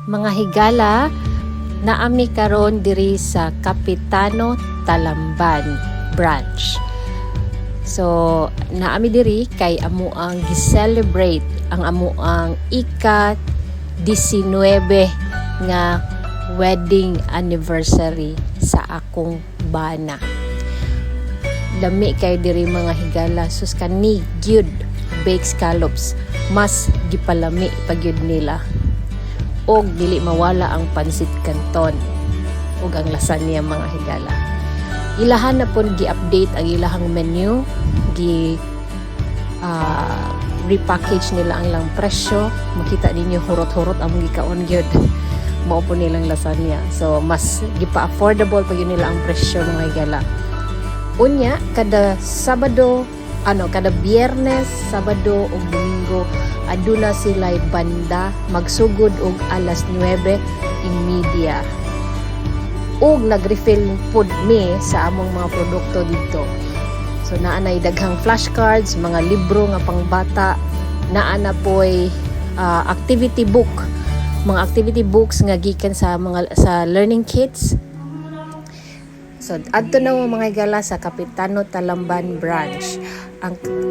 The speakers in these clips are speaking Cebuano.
Mga higala, naa mi karon diri sa Capitano Talamban branch. So, naa mi diri kay amo ang gi-celebrate ang amo ang ika 19 nga wedding anniversary sa akong bana. Lami kay diri, mga higala. Sus, kani gyud baked scallops, mas gipalami pa gyud nila. Og dili mawala ang pansit canton ug ang lasagna, mga higala. Ilahan na pon gi-update ang ilahang menu, gi repackage nila ang ilang presyo. Makita ninyo, hurot-hurot ang gikaon gyud. Mao po nilang lasagna. So mas gipa-affordable pa gyud nila ang presyo, mga higala. Unya kada Sabado, ano, kada Biyernes, Sabado ug Domingo aduna sila banda magsugod og alas 9:30. Ug nag-refill pud mi sa among mga produkto didto. So naa nay daghang flashcards, mga libro nga pangbata, naa na poy activity book, mga activity books nga gikan sa mga sa learning kits. So adto na mo, mga higala, sa Capitano Talamban branch.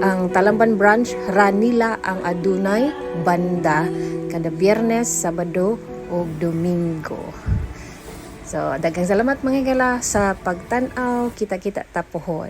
Ang Talamban branch ra nila ang adunay banda kada Biyernes, Sabado ug Domingo. So daghang salamat, mga higala, sa pagtan-aw. Kita-kita ta pohon.